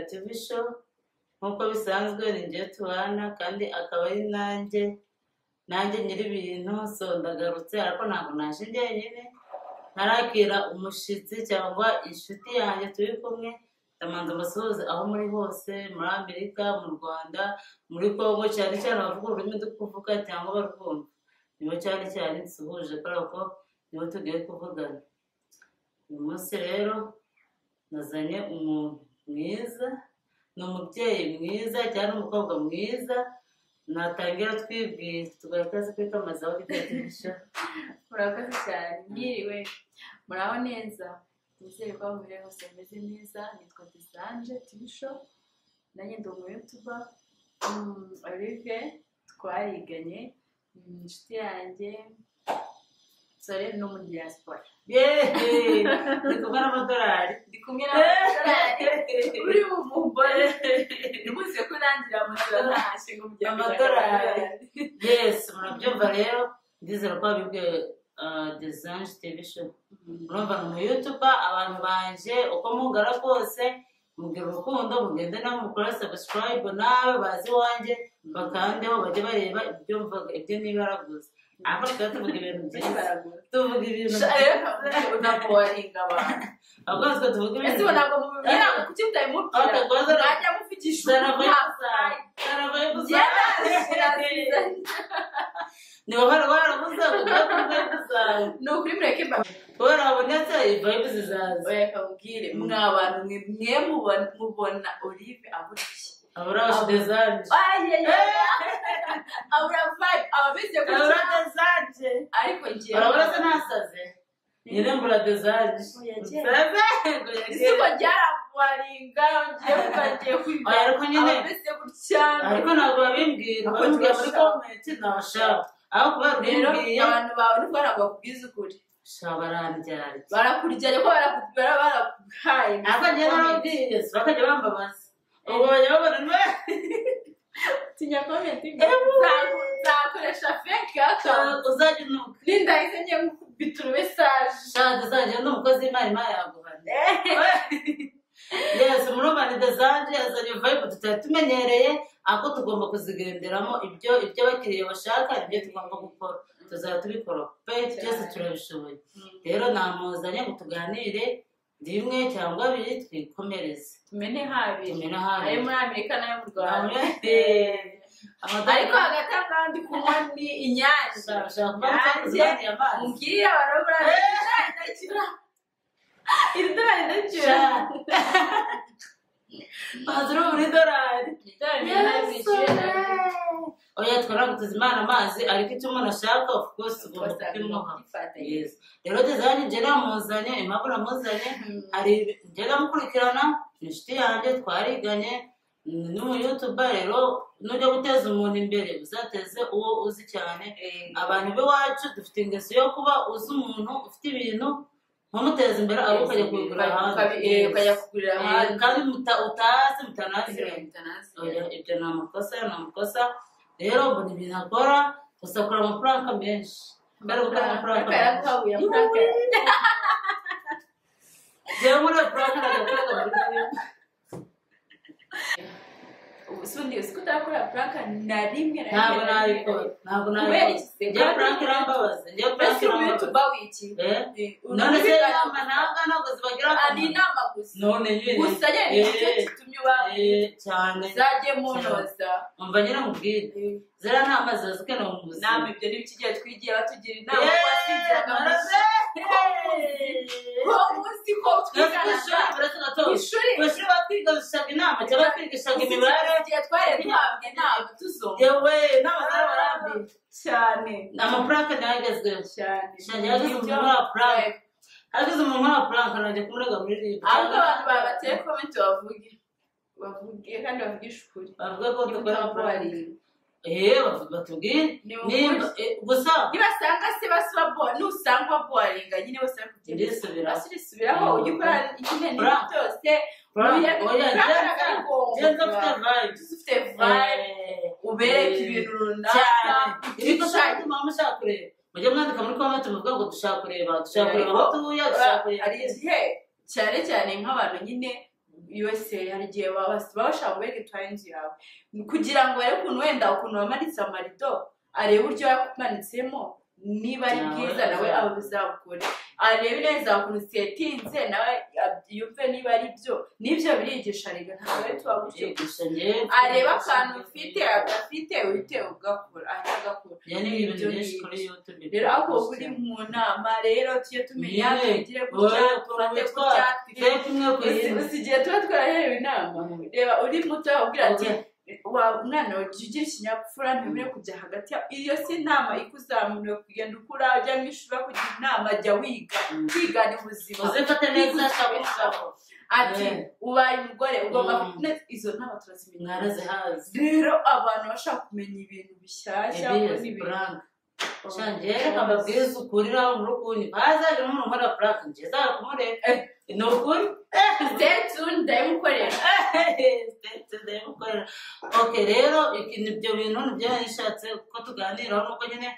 TV Show. Nk'uko bisanzwe ni njye tubana kandi akaba ari nanjye nyiri ibintu. So ndagarutse, ariko ntabwo naje njyenyine, ntarakira umushyitsi cyangwa inshuti yanjye turi kumwe. Ndamanza mbasuhuze aho muri hose, muri Amerika, mu Rwanda, muri Congo, cyane cyane abavuga ururimi ndi kuvuga cyangwa barwumva, nibo cyane cyane nsuhuje kubera ko nibo tugiye kuvugana uyu munsi. Rero nazanye umuntu mwiza, ni umubyeyi mwiza cyangwa umukobwa mwiza. Natangira twibwira, tugaha ikaze kuri Kamazaho TV Show. Murakoze cyane, mwiriwe, muraho neza. Nizere ko aho muri hose meze neza. Nitwa Desange TV Show, nanjye ndi umu YouTuber. Olive twariganye, ni inshuti yanjye, sore no muri diaspora. Yeee, ndi kumwe n'amadolari. Ndi kumwe n'amadolari uri bumugore, ntimuze ko nangira amadolari ntashye ngo mujye. Amadolari. Yes, murabyumva rero, ndizera ko wabibwiye Desange TV Show. Murumva ni umu YouTuber. Abantu banje uko mungana kose mugira urukundo, mugende nawe mukore subscribe, nawe bazi iwanjye bakandeho bajye bareba ibyo mvuga, ibyo nibaraguza. Ariko tukaba tuvuga ibintu byiza, tuvuga ibintu byiza. Unaboringa abantu. Ahubwo twe tuvuga Ese ibintu. Ubu ntabwo mubibwira ngo kuki mutabimubwira? Okay, kwanza Mwajya muvugisha Zana ukuri. Zana vibe. Ni wowe warabuze kuvuga kuri vibe zawe. Ni ukuri, mureke mba. Kubera wabonetse, vibe zizaza. Oya, kamubwire, mwa bantu mwe, mwe mubona Olive abura iki? Abura Desange. Abura vibe, aba ameze Abura gutya. Desange. Ariko ngewe Urabona se nasaze nyine, mbura Desange. Oya, izuba ryarabaringa, ngiye kuba ngiye kwiga. Oya, ariko nyine aba ameze gutya. Ariko ntabwo babimbwira. Ariko Babimbwira muri turashaka. comment, ntashaka aho kuba Rero bimbwiye. abantu bawe nubwo ntabwo bakubwiza ukuri. Sha, barandyarya. Barakurya, ariko baraguhaye. Ariko njye narababwiye, bakajya bambabaza, ubwo bajya babona niba Tinya comment, nzakoresha fake account. Uzajya unuka. Nindahise ngiye gukubita message. Sha, Desange ni umukozi w'Imana, Imana yaguhana. Yes, murumva ni Desange azanye vibe tutari tumenyereye, ariko tugomba kuzigenderamo. Ibyo abakiriya bashaka nibyo tugomba gukora, tuzaba tubikora pe, byose turabishoboye. Rero namuzanye ngo tuganire rimwe cyangwa abiri, twikomereze. Tumene habiri. Tumene Ayo habiri. muri Amerika n'ayo mu Rwanda. Amadolari. Ariko hagati aho ngaho ndi kunywa ni Inyange. Ushaka kuba mutazaniye amazi. Mubwire abantu bo muri Amerika, ndacyura iri dorari, ndacyura. Mazi uri muri dorari. Idorari ni. Oya, twara Imana amazi, ariko icyo umuntu ashaka, of course tugomba kukimuha. Yes, rero Desange njye namuzanye, impamvu namuzanye hari njye ndamukurikirana, ni inshuti yanjye, twariganye, ni umu YouTuber. Rero nujya guteza umuntu imbere, uzateze uwo uzi cyane. Abantu b'iwacu dufite ingeso yo kuba uzi umuntu ufite ibintu ntumuteze imbere, ahubwo ukajya kubigura ahandi. Yes. Ukajya kugurira ahandi. Kandi utazi, mutanaziranye. Oya, ibyo ni amakosa, ni amakosa. Rero mbona ibintu akora gusa, akora ama prank menshi, mbere gukora ama prank Ariko menshi. yaraguhabuye prank. Njyewe muri iyo prank ntabwo yakoraga muri filime. Ubu si undi uzi ko utarakora prank na rimwe na Ntabwo rimwe na rimwe? nabikora, ntabwo Kubera nabikora. iki se? Njyewe prank irambabaza, njyewe prank Mbese uri irambabaza. YouTuber w'iki? Eh? None se inama ntabwo zibagira Ah, ni akamaro? inama gusa. None nyine. Gusa nyine ni cyo gitumye uba Cyane. Uzajye munoza. Umva nyine mubwire, ziriya nama ziba zikenewe mu buzima. Inama, ibyo ni ibiki? Igihe twigiye batugira inama, wasinziraga ko uzi ko twiganaga ku ishuri. Ku ishuri batwigishaga inama cyangwa batwigishaga imibare. Igihe twari duhabwa inama tuzumva. Yewe, inama zarabarambiye. Cyane. Ama prank nayo agezweho. Cyane. Shenge, yagize umuntu wa prank, hagize umuntu wa prank najya kumurega muri RIB. Ahubwo abantu babateye comment, bavuge, bavuge kandi bavugishe ukuri. Bavuga ko dukora ama prank. Niba Batubwire Ni nimba ukuri. Gusa Nibasanga se basuba bo, nusanga boringa nyine bose bakubwira. Ndisubiraho. Basurisubiraho, ujye ukora ikindi n'ibintu Prank. byose. Prank, Oya, oya, prank ngenza ari ngombwa. ngenza mfite vibes. Ufite vibe, ubereke ibintu runaka. Cyane, ibikoresho bituma mushaka kureba, mujye mwandika muri comment muvuga ngo dushaka kureba, dushaka kureba aho tuye, dushaka kureba. Hari igihe, cyane cyane nk'abantu nyine USA hari igihe baba bashaka kubereka itwaye inzu yawe kugira ngo barebe ukuntu wenda ukuntu wamanitse amarido, arebe uburyo yakumanitsemo niba ari bwiza nawe aba bizabukore, arebe neza ukuntu setinze nawe yumve niba ari byo, nibyo birigisha rega ntabwo ari tuba gutyo, areba akantu ufite adafite uhite ugakora ahita agakora. Rero aho uri mu nama rero tujye tumenya tugire gutya dufate gutya usigiye tuba twaraherewe inama. Reba uri muto ubwira ati wa mwana ujya ugira ikinyabupfura ntiwemere kujya hagati, iyo si inama ikuzamura kugenda ukura ujya mu ishuri bakugira inama, jya wiga kwiga ni ubuzima, uzifate neza cyangwa ati ubaye umugore ugomba izo nama turazimenya mwarazihaze. Rero abantu bashaka kumenya ibintu bishyashya n'ibiranga shanjye ababwiza ukuri raho muri ukuri bazaje umuntu nkora prank njye zakumureka ni ukuri stay tuned ndayimukorera stay tuned ndayimukorera. Okay, rero ibyo bintu nibyo nishatse ko tuganiraho nuko nyine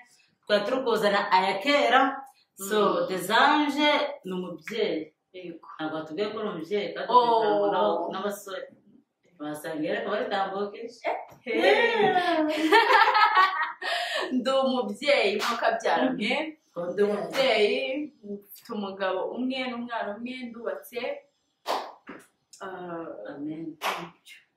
twari turi kuzana aya kera. So Desange ni umubyeyi, ntabwo batubwiye ko ari umubyeyi kandi n'abasore basanga reka baritambukije. Ndi umubyeyi ntukabyara mwe, ndi umubyeyi mfite umugabo umwe n'umwana umwe, ndubatse. Amen.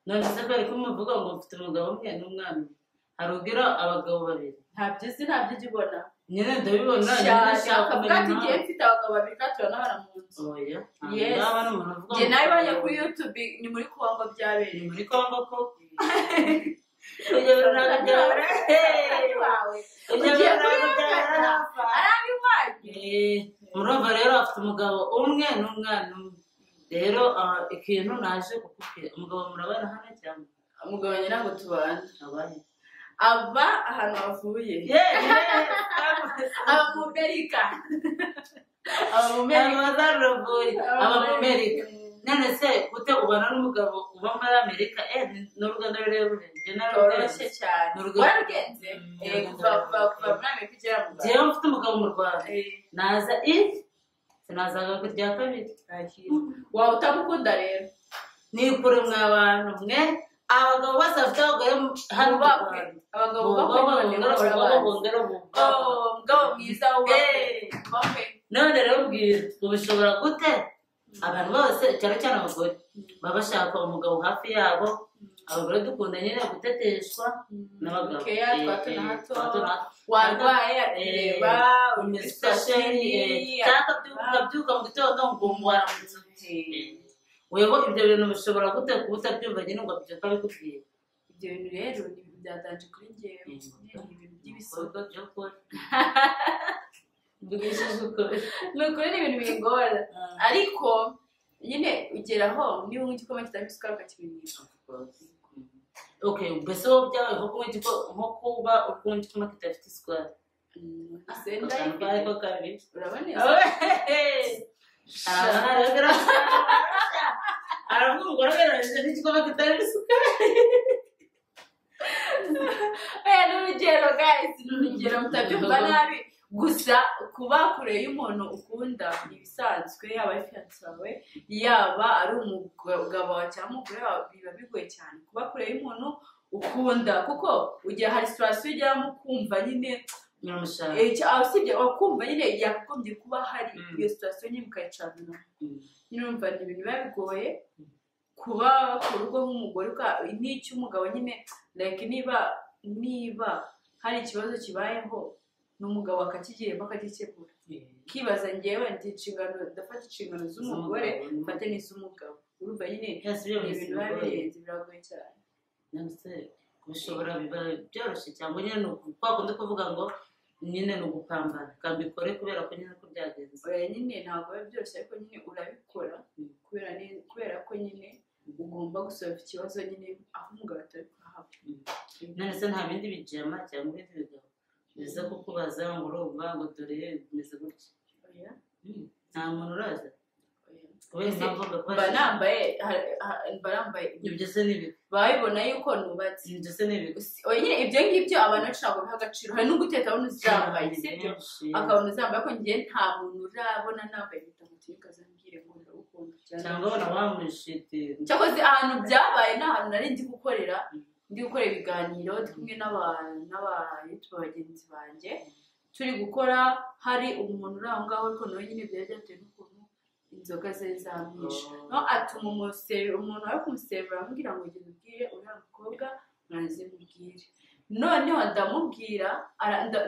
None se ko ariko muvuga ngo mfite umugabo umwe n'umwana umwe, hari ugira abagabo babiri? Ntabyo uzi, ntabyo ujya ubona. Nyine ndabibona nshaka kuvuga ati ngiye mfite abagabo babiri kandi turanabana mu nzu. Oya, yes, njye nabibonye kuri YouTube, ni muri Kongo byabereye. Ni muri Kongo ko murumva rero afite umugabo umwe n'umwana umwe. Rero ikintu naje kukubwira, umugabo murabana hano cyangwa umugabo nyine ntabwo tubana, aba ahantu avuye, aba mu Amerika, aba mu Amerika. None se gute ubana n'umugabo uba muri Amerika? Ni urugendo rurerure, rworoshye cyane. Wararugenze kuva muri Amerika ugera mu Rwanda? Njyewe mfite umugabo mu Rwanda, naza sinazaga ku rya kabiri. Waba utamukunda rero? Ni kure mwa bantu mwe, abagabo bose bafite abagore hano mu Rwanda, abagabo umugabo mwiza wubakwe. None rero mbwira, ubishobora gute? Abantu bose cyane cyane abagore baba bashaka umugabo hafi yabo. Abagore dukunda nyine guteteshwa n'abagabo, warwaye areba cyangwa ukabyuka mu gitondo ngo waramutse. Wewe ibyo bintu bishobora gute kuba utabyumva nyine ngo abyuka abikubwira? Ibyo bintu rero ni ibintu byatanje kuri njyewe, ni ibintu by'ibisogo byo kuri ni ukuri, ni ibintu bingora ariko nyine ugeraho niba unywa igikoma kitarimo isukari ukakimenyera. Okay, mbese wowe byabaye nko kuba ukunywa igikoma kidafite isukari? Urabona aravuga umugore aberanyije n'igikoma kitarimo isukari. Ni urugero guys, ni urugero mutabyumva nabi. Gusa kuba kure y'umuntu ukunda ni ibisanzwe, yaba ari fiyanse wawe, yaba ari umugabo wawe cyangwa umugore wawe, biba bigoye cyane kuba kure y'umuntu ukunda, kuko ugira hari situwasiyo ugeramo ukumva nyine usibye wakumva nyine yakagombye kuba hari iyo situwasiyo nyine mukayicanira. Nyine urumva ni ibintu biba bigoye kuba ku rugo nk'umugore n'icyo umugabo nyine like niba hari ikibazo kibayeho n'umugabo akakigiremo akagikemura, kibaza ngewe ndi inshingano, ndafata inshingano z'umugore mfate n'iz'umugabo. Urumva nyine ibintu biba birenze, biragoye cyane. Kubishobora biba byoroshye cyangwa nyine ni kwa kundi kuvuga ngo nyine ni ugupambana kambikore kubera ko nyine uko byagenze. Oya nyine ntabwo biba byoroshye ariko nyine urabikora kubera ko nyine ugomba gusolve ikibazo nyine aho umugabo atari kuhaba. None se nta bindi bijama cyangwa ibindi bigabo biza kukubaza ngo urumva ngo dore bimeze gutya? Nta muntu uraza mba nambaye ibyo se ni ibibi, babibona yuko nubatse ibyo se ni ibibi. Nyine ibyo ngibyo abantu benshi ntabwo biha agaciro, hari n'uguteta abona uzambaye sibyo, akabona uzambaye, ariko njye nta muntu urabona nambaye impeta ngo tuyikaze ambwire ngo ndagukunda Cyangwa ubona bamushitira. Cyakoze ahantu byabaye ni ahantu nari ndi gukorera, ndi gukora ibiganiro, ndi kumwe n'aba YouTuber bagenzi banjye, turi gukora, hari umuntu uri aho ngaho, ariko nawe nyine byari byatewe n'ukuntu inzoga ze zamwishe. No atuma umuntu wari kumusevura aramubwira ngo genda ubwire uriya mukobwa, muraze mubwire. Noneho ndamubwira,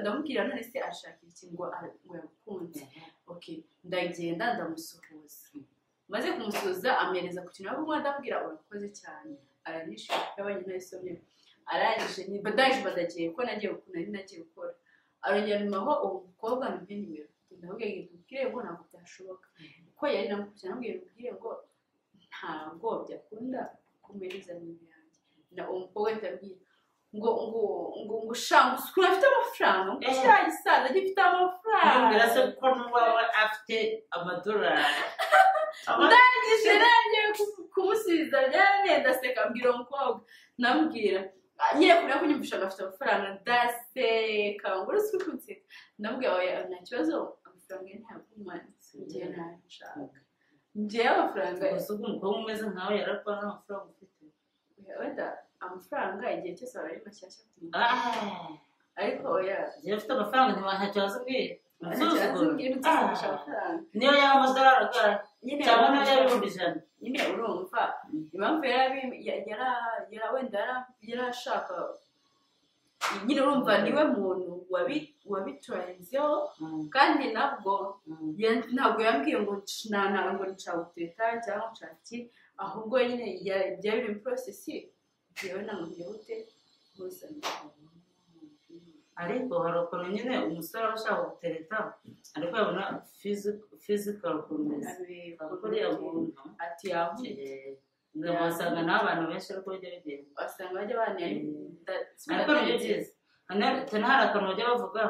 ndamubwira none se ashaka iki ngo ngo yagukunze. Okay, ndagenda ndamusuhuza. Maze kumusuhuza ampereza ku kintu avuga, ndamubwira urakoze cyane. Aranyishima, yabonye nayisomye. Arangije ndangije badagiye ko nagiye nari nagiye gukora. Arongera nyuma uwo mukobwa nimpe nimero. Ndamubwira ngo ubwire ngo ntabwo byashoboka. Kuko yari namukurikiye, ndamubwira ubwire ngo ntabwo byakunda kumpereza nimero yanjye. Na uwo mukobwa ahita ambwira ngo ngo ngo ngo sha ngo ukuntu afite amafaranga, ngo kiriya gisaza gifite amafaranga. Nubwira se ko n'uwawe afite amadolari. Ndangije nanjye kumusubiza byaraneye, ndaseka, mbwira uwo mukobwa, ndamubwira nyine kubera ko nyumvisha ngo afite amafaranga, ndaseka ngo uretse uri kunseka, ndamubwira oya nta kibazo, amafaranga ye ntabwo njye ntabishaka, njyewe amafaranga. Gusa ubwo umukobwa umeze nkawe yarakora nta mafaranga ufite. Wenda amafaranga igihe cyose aba ari mashyashya ku muntu, ariko oya. Njyewe ufite amafaranga ntacyo wazubwiye. Ntacyo wazubwiye amafaranga. Niyo yaba amadolari angahe nyine cyangwa niyo yaba 100,000. Nyine urumva impamvu wenda yarashaka nyine, urumva niwe muntu wabiturenzeho, kandi nabwo ntabwo yambwiye ngo ngo nshaka guteta cyangwa nshaka iki, ahubwo nyine byari biri muri process, njyewe namubwiye gute ntuzane. Ariko hari ukuntu nyine umusore aba ashaka gutereta, ariko yabona physical ukuntu umeze, kuriya muntu ati yankubita. Wasanga nawe abantu benshi ariko bijya bigenda. Wasanga bajya banira. Ariko nibyo byiza tena hari akantu bajya bavuga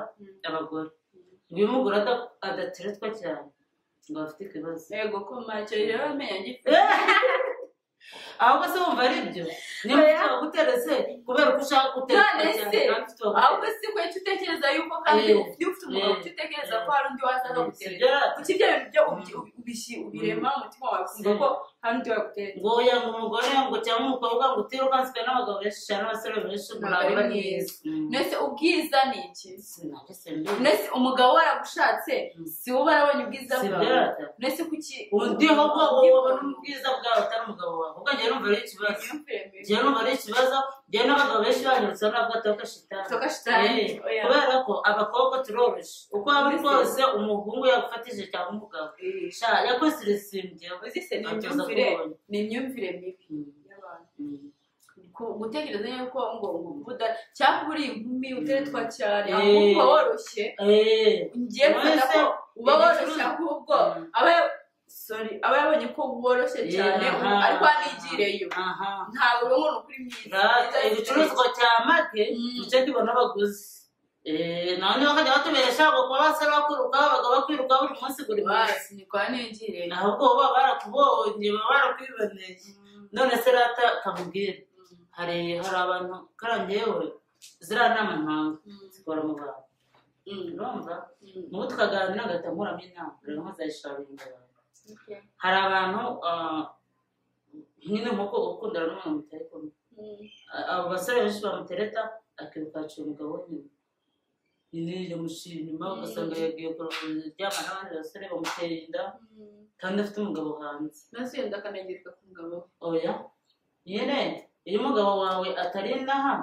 abagore, ngo iyo umugore adateretwa cyane ngo afite ikibazo. Yego ko macyo rero amenya ngifite. Ahubwo se wumva ari byo, niba ufite uguteretse kubera ko ushaka guteretwa cyane kandi ufite uwaguteretse. Ahubwo si ko icyo utekereza yuko kandi iyo ufite umugabo icyo utekereza ko hari undi waza akagutereta, kuki ibyo bintu byo ubirema mu mutima wawe ukumva ko hari undi wagutereta? Ngo oya, ngo umugore ngo cyangwa umukobwa ngo utirukanswe n'abagabo benshi cyane n'abasore benshi ngo Ntabwo ntabwo ari ari mwiza. mwiza. Mbese ubwiza ni iki? Sinajye simbizi. Mbese umugabo waragushatse si wowe arabonye ubwiza Si bwawe? byo. Mbese kuki Undi ahubwo wowe ubona ubwiza bwawe atari umugabo wawe, ubwo njyewe numva ari ikibazo. Imyumvire mibi. Njyewe numva ari ikibazo, njyewe n'abagabo benshi banyurutse navuga toka shitani. Toka shitani, oya. Kubera ko abakobwa turoroshye, uko waba uri kose umuhungu yagufatije cyangwa umugabo sha yakoze irisimbye. Uzi se ni Atoza imyumvire kubonye. Ni imyumvire mibi y'abantu. Gutekereza yuko ngo kubuda cyangwa uri inkumi uteretwa cyane, ahubwo uba woroshye. Ngiye mfata ko uba woroshye, ahubwo aba sorry aba yabonye ko woroshye cyane, ariko anigireyo ntabwo ngo ni ukuri mwiza. Igicuruzwa cya make nicyo kibona abaguzi. None bakajya batubesha ngo kuba basore bakwiruka, abagabo bakwiruka buri munsi buri munsi. Basi ni kwa nigireyo. Ahubwo baba barakubonye, baba barakwiboneye. None se rata kamubwire, hari abantu karangewe ziriya nama ntanga zikora mu bantu, urumva mubo tukaganira ngahita nkuramo inama rero nkazayisharinga abantu. Hari abantu nyine nkuko ukundana n'umuntu mutari kumwe, abo basore benshi bamutereta akiruka aciye umugabo we nyine nyine yamushira inyuma, ugasanga yagiye kuryama n'abandi basore bamutera inda kandi afite umugabo hanze. Maze yenda akanagirwa ku mugabo we. Oya nyine iyo umugabo wawe atari inaha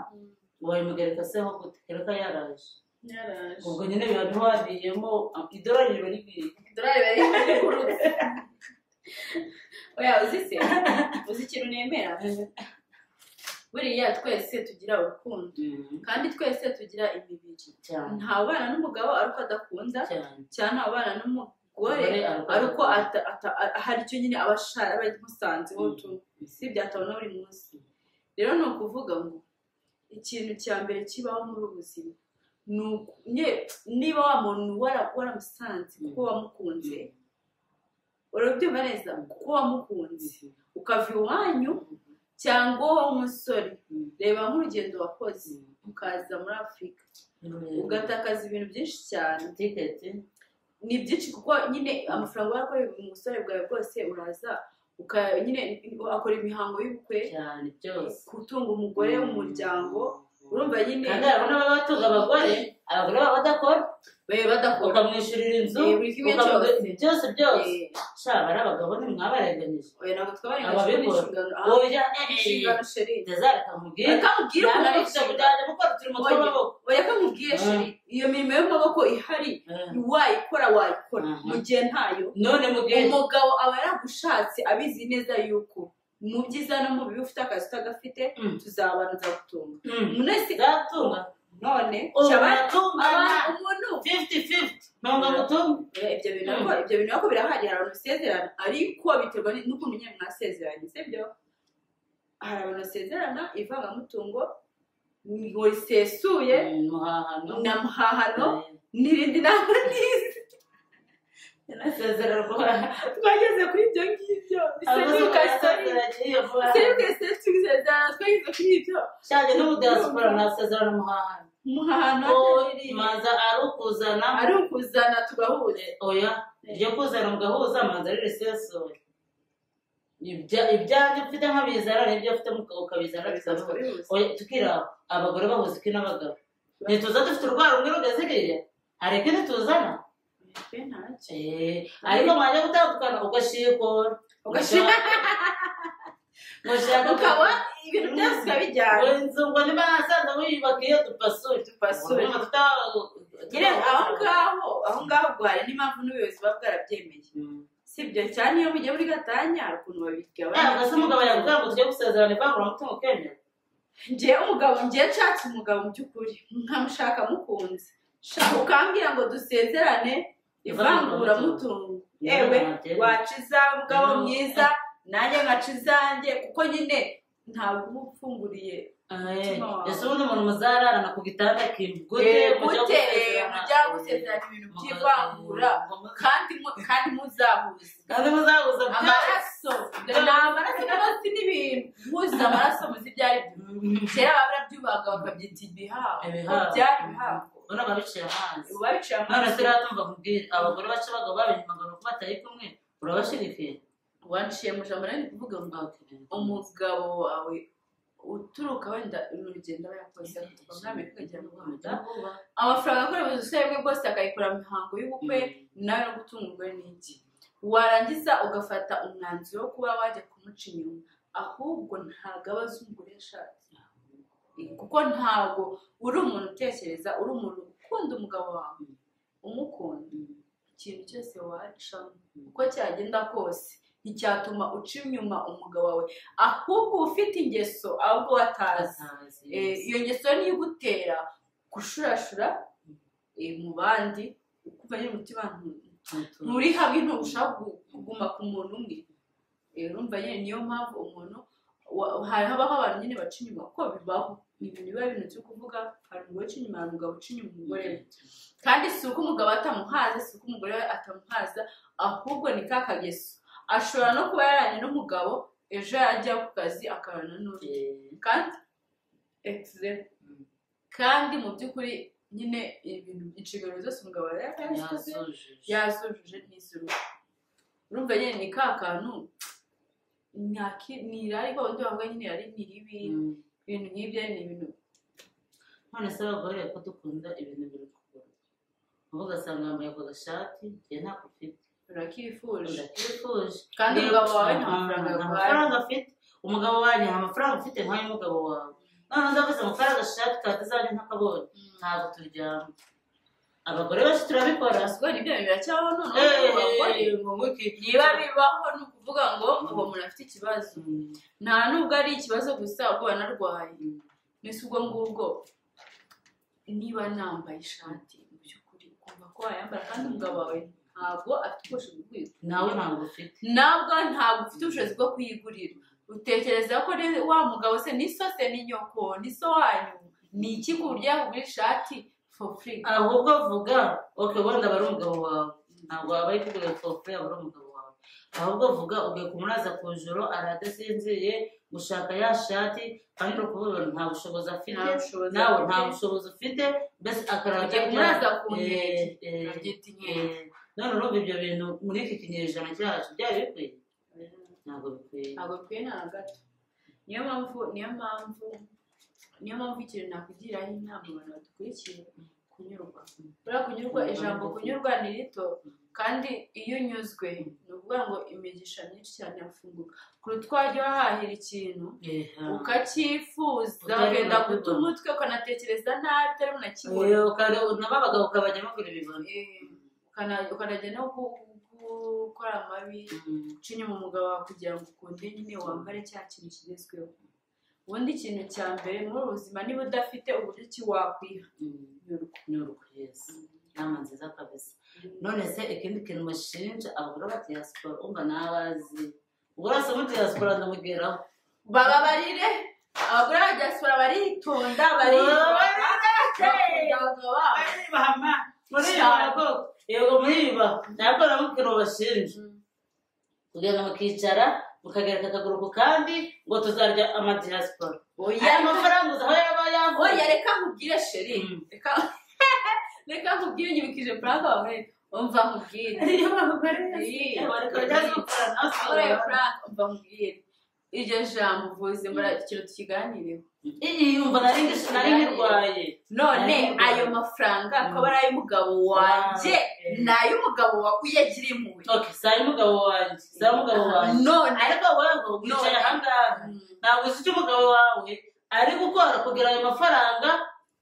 wabimugereka se ho gute kereka yaraje? Yaraje. Ubwo nyine biba ntiwabiyemo idolari riba rigiye. Idolari riba rikurutse. Oya uzi se, uzi ikintu nemera? Buriya twese tugira urukundo kandi twese tugira imibiri. Cyane. Nta ubana n'umugabo ariko adakunda Cyane. cyangwa nta ubana n'umugore ariko hari icyo nyine aba ashaka, aba amusanzeho tu si ibyo atabona buri munsi. Rero ni ukuvuga ngo ikintu cya mbere kibaho muri ubu buzima ni niba wa muntu waramusanze kuko wamukunze, urabyumva neza, kuko wamukunze ukava iwanyu cyangwa wowe umusore, reba nk'urugendo wakoze ukaza muri Afurika ugatakaza ibintu byinshi cyane. Tiketi. Ni byinshi kuko nyine amafaranga warakoreye mu musore bwawe bwose uraza Nyine akora imihango y'ubukwe cyane byose, gutunga umugore w'umuryango. Urumva nyine kandi harabona baba batunga abagore, abagore baba badakora, badakora, ukamwishyurira inzu, buri kimwe cyose, byose byose. Sha bari abagabo ntimwabarenganyije. Oya, ntabwo twabarenganyije n'inshingano. Oya, inshingano chéri. Ndazareka nkubwire. Reka nkubwire ukuntu ari inshingano. Kujyana gukora uturimo tw'amaboko. Oya, reka nkubwire chéri, iyo mirimo y'amaboko ihari wayikora, wayikora mu gihe ntayo. None mu gihe umugabo aba yaragushatse abizi neza yuko mu byiza no mu bibi, ufite akazi utagafite, tuzabana, nzagutunga. Nzagutunga. None umuntu 50-50 ntunga gutunga. Ibyo bintu ariko birahari, hari abantu basezerana ariko biterwa n'ukuntu nyine mwasezeranye, sibyo? Hari abantu basezerana ivangamutungo ngo risesuye na muhahano n'irindi ntabwo nizi. Twageze kuri ibyo ngibyo, twageze kuri ibyo. Cyane n'ubu diaspora mwasezerana muhahano. Muhahano manza ari ukuzana, ari ukuzana tugahuza. Oya, iryo kuzana mugahuza manza ari risesuye. Ibyanjye mfite nkabizana n'ibyo mfite ukabizana, tukira abagore bahuza iki n'abagabo? Ntituza dufite urwara rumwe rugeze iriya, hari ikindi tuzana. Ariko mwajya gutandukana ugashikora, ukaba ibintu byose ukabijyana. Inzu ngo niba nasanze wiyubakiye, dupasure. Dupasure. Aho ngaho ubwo hari n'impamvu n'ubuyobozi buba bwarabyemeye, sibyo? Cyane iyo mugiye muri gatanya hari ukuntu babigabanya. Ese umugabo yakubwira ngo tujye gusezerana ivanguramutungo ukemera? Njyewe umugabo, njyewe nshatse umugabo mu by'ukuri nkamushaka mukunze, ukambwira ngo dusezerane ivanguramutungo, ewe waca izawe mugabo mwiza, nanjye nkaca izanjye, kuko nyine ntabwo uba upfunguriye. Ese ubundi umuntu muzararana ku gitanda kimwe gute? Gute mujya gusezerana ibintu by'ivangura kandi muzahuza? Kandi muzahuza. Amaraso ni amaraso n'amaraso n'ibintu muzi, amaraso muzi ibyo ari byo. Kera barabyubaga bakabyita ibihango, byari ibihango. Ubona babiciye amazi. Babiciye amazi. None se rero tumva nkubwire, abagore baca abagabo babo inyuma ngo nuko batari kumwe, urabashyigikiye? Wanciye mu jambo, nari kuvuga ngo umugabo wawe uturuka wenda urugendo aba yakoze akatuva muri Amerika akagera mu Rwanda, amafaranga akora mu busore bwe bwose akayikora mu mihango y'ubukwe nawe no gutunga umugore n'iki, warangiza ugafata umwanzuro wo kuba wajya kumuca inyuma, ahubwo ntabwo aba azi umugore yashatse, kuko ntabwo uri umuntu utekereza, uri umuntu ukunda umugabo wawe, umukunda, ikintu cyose wacamo uko cyagenda kose nticyatuma uca inyuma umugabo wawe, ahubwo ufite ingeso ahubwo watazi. Iyo ngeso niyo igutera gushurashura mu bandi, ukumva nyine umutima nturi hamwe, ntushaka kuguma ku muntu umwe. Urumva nyine niyo mpamvu umuntu habaho abantu nyine baca inyuma, kuko bibaho, ni ibintu biba ibintu byo kuvuga. Hari umugore uca inyuma, hari umugabo uca inyuma umugore we, kandi si uko umugabo atamuhaza, si uko umugore we atamuhaza, ahubwo ni ka kageso. Ashobora no kuba yaranye n'umugabo, ejo yajya ku kazi akabana n'undi, kandi kandi mu by'ukuri nyine ibintu inshingano zose umugabo yazikoze, yazujuje n'iz'urugo. Urumva nyine ni ka kantu ni irari, ko undi bavuga nyine irari ni ribi, ibintu nk'ibyo ni ibintu. None se abagore ko dukunda ibintu biri kugura, ubu ugasanga wambaye ako gashati njye ntako mfite. Urakifuje. Ndakifuje. Kandi umugabo wawe nta mafaranga nta yaguhaye. Mafaranga afite umugabo wanjye, nta mafaranga ufite nk'ay'umugabo wawe. None ndavuze ngo kari agashati ka design ntakabonye, ntabwo turyama. Abagore benshi turabikora. Ubwo ibyo biracyabaho noneho mu bagore? Ngo nguki. Niba bibaho ni ukuvuga ngo uwo muntu afite ikibazo, nta nubwo ari ikibazo gusa, ubwo banarwaye. Mbese ubwo ngubwo niba nambaye ishati mu by'ukuri ukumva ko wayambara kandi umugabo wawe ntabwo afite ubushobozi bwo kuyigura, Nawe ntabwo ufite. Ntabwo ufite ubushobozi bwo kuyigurira, utekereza ko wa mugabo se ni so, se ni nyoko, ni so wanyu, ni iki ku buryo yakugura ishati for free? Ahubwo vuga okay, wenda aba ari umugabo wawe, ntabwo waba ari kugura for free, aba ari umugabo wawe. Ahubwo vuga ugiye kumuraza ku joro aradasinziriye gushaka ya shati, kandi uri kubibona nta bushobozi afite. Nta bushobozi Nawe nta afite. bushobozi ufite, mbese akaraza. Ugiye kumuraza ku nkeke, abyita inkeke. None urumva ibyo bintu muri iki kinyejana cyacu byari bikwiye? Ntabwo bikwiye. Ntabwo bikwiye na gato. Niyo mpamvu ikintu nakugiraho inama abantu badukurikiye, kunyurwa. Buriya kunyurwa, ijambo kunyurwa ni rito, kandi iyo unyuzwe ni ukuvuga ngo imigisha myinshi cyane yafunguka kuruta uko wajya wahahira ikintu ukacyifuza, Utari ukenda guta unakibona. umutwe, ukanatekereza nabi utari unakibona. N'abagabo ukabajya bagura ibibona. Ukanajya no gukora amabi, guca inyuma umugabo wawe kugira ngo ukunde nyine wambare cya kintu kigezweho. Ubundi ikintu cya mbere muri ubu buzima, niba udafite uburyo ki wakwiha, nyurwa. Nyurwa, yes, inama nziza kabisa. None se ikindi kintu bashinja abagore ba diaspora, umva nabazi ubwo wese muri diaspora ndamugeraho. Bababarire, abagore ba diaspora baritonda, bariyubaha, bakunda abagabo babo. Muriyubaha koko, yego muriyubaha. Ntabwo namubwira bashinja kugenda mukicara mukagereka akaguru ku kandi ngo tuzarya amadiaspora. Oya. Aya mafaranga uzi aho yaba yavuye? Oya, reka nkubwire, chérie. Reka nkubwire, nyibukije prank wawe. Umva nkubwire. Niyo bagore Iyi. bari Oya, prank, umva nkubwire, iryo jambo uvuze mbura ikintu tukiganireho. Iyi yumva nari nkirwaye. None Nari ayo mafaranga akaba ari ay'umugabo wanjye, ni ay'umugabo wawe uyagiriye impuhwe. Okay, si ay'umugabo wanjye, si ay'umugabo wanjye. None Ariko wowe wicaye ahangaha, ntabwo uzi icyo umugabo wawe ari gukora kugira ayo mafaranga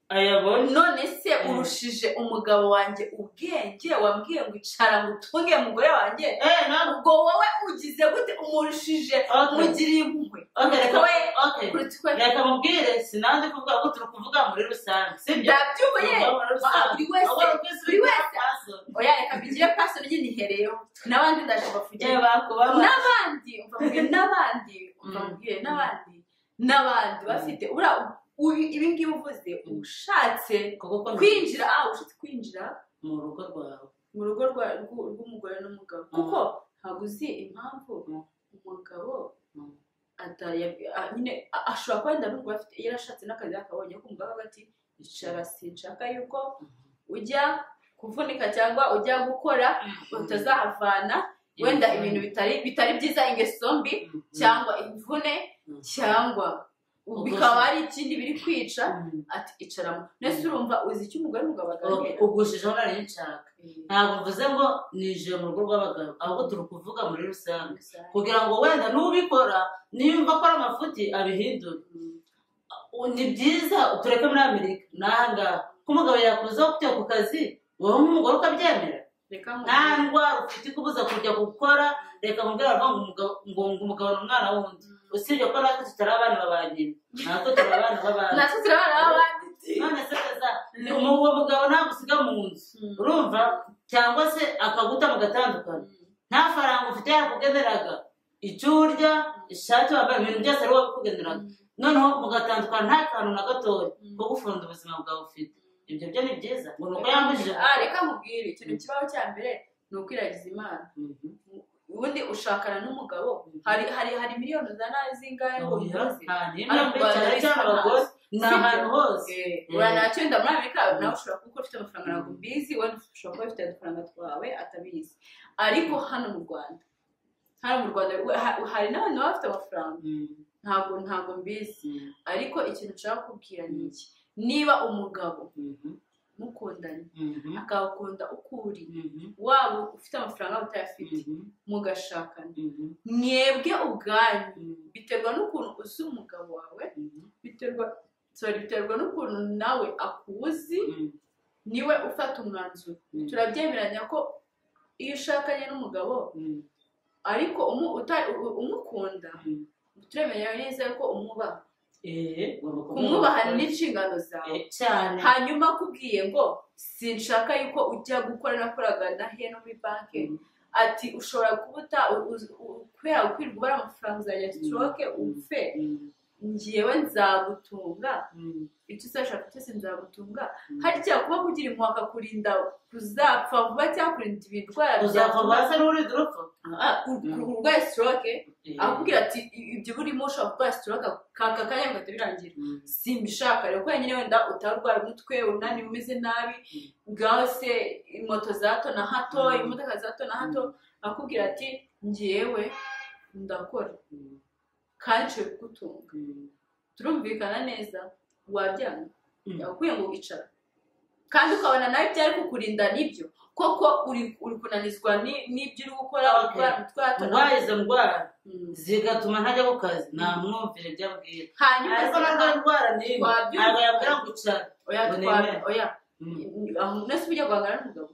ayabone. None se urushije umugabo wanjye ubwenge wambwiye ngo icara ngo utunge umugore wanjye? Eh, ntabwo. Ubwo wowe ugize gute? Umurushije, umugiriye impuhwe Okay, reka we okay. kuruta uko Reka mubwire, sinandi kuvuga ko turi kuvuga muri rusange, sibyo? Ndabyumva ye. Tuvuga muri rusange. Buri wese, Ahubwo twese buri wese. paso. Oya, reka mbigire pastor nyine, nihereyeho n'abandi ndaje bafugire. Eh, bakubaba. N'abandi, umva mbwire, n'abandi, umva mbwire, n'abandi bafite uriya ibi ngibi uvuze, ushatse Kuko ko kwinjira, ushatse kwinjira mu rugo rwawe, mu rugo rw'umugore n'umugabo, kuko ntabwo uzi impamvu umugabo atari nyine ashobora kuba wenda n'ubwo afite yarashatse n'akazi akabonye ko umugabo avuga ati icara, sinshaka yuko ujya kuvunika cyangwa ujya gukora, utazahavana wenda ibintu bitari byiza, ingeso mbi cyangwa imvune cyangwa bikaba ari ikindi biri kwica, ati icaramo. Nese urumva uzi icyo umugore n'umugabo baganira? Ugushijeho nari nshaka. Ntabwo mvuze ngo ninjiye mu rugo rw'abagabo, ahubwo turi kuvuga muri rusange kugira ngo wenda n'ubikora niyumva akora amafuti abihindure. Ni byiza tureke muri Amerika n'ahangaha ko umugabo yakuzaho kujya ku kazi, wowe nk'umugore ukabyemera. Reka Nta ndwara ufite ikubuza kujya gukora. Reka mubwira, baravuga ngo umugabo ngo umugabo ni umwana wundi, usibye ko natwe tutari abana ba nyina, natwe turi abana b'abandi. Natwe turi abana b'abandi. None se kaza uwo mugabo ntabwo usiga mu nzu, urumva, cyangwa se akaguta mugatandukana, nta faranga ufite yakugeneraga, icyo urya, ishati wambaye, ibintu byose ari wowe wabikugeneraga, noneho mugatandukana nta kantu na gatoya ko gufunda ubuzima bwawe ufite, ibyo byo ni byiza ngo ni uko yambujije? Reka nkubwire, ikintu kibaho cya mbere ni ukwiragiza Imana. Ubundi ushakana n'umugabo, hari miliyoni uzana zingahe ngo Oya, umuzi? nta n'imwe Hano mu mbi Rwanda cyane bisa cyane abagore ni Sibyo? ahantu hose. Ura ntacyo wenda muri Amerika nawe ushobora kuba ufite amafaranga, ntabwo mbizi, wenda ushobora kuba ufite udufaranga twawe atabizi, ariko hano mu Rwanda hari n'abantu baba bafite amafaranga. Ntabwo mbizi, ariko ikintu nshaka kubwira ni iki: niba umugabo mukundanye, akawukunda uko uri, waba ufite amafaranga waba utayafite, mugashakana, mwebwe ubwanyu biterwa n'ukuntu uzi umugabo wawe, biterwa, sorry, biterwa n'ukuntu nawe akuzi, niwe ufata umwanzuro. Turabyemeranya ko iyo ushakanye n'umugabo ariko umukunda, turemenya neza ko umwubaha. Eh, ugomba Kumwubaha n'inshingano zawe. Eh, cyane. Hanyuma akubwiye ngo sinshaka yuko ujya gukora, nakoraga na he no muri banki, ati ushobora kuba kubera kwirirwa ubara amafaranga uzajya stroke upfe, njyewe nzagutunga, icyo uzashaka cyose nzagutunga. Harya kuba kugira impuhwe akakurinda kuzapfa vuba cyangwa kurinda ibindwara Uzapfa vuba se n'urinda urupfu? Urwaye stroke, akubwira ati ibyo burimo ushobora kurwara stroke kaka kanya bigahita birangira, simbishaka rero ko nyine wenda utarwara umutwe, unaniwe, umeze nabi, ngaho se moto za hato na hato, imodoka za hato na hato, akubwira ati ngewe Ndakora kandi nshoboye kugutunga, turumvikana neza, wabyanga? Yakubwiye ngo icara, kandi ukabona nawe ibyo ari kukurinda nibyo koko, uri kunanizwa n'ibyo uri gukora, ukora umutwe hato. Ndwaye izo ndwara zigatuma ntajya ku kazi, namwumvira ibyo abwira. Hanyuma Ariko ntabwo indwara n'imwe ntabwo yabwira ngo icara. Oya, Ngo nemere. Oya, aho nese ujya guhangana n'umugabo?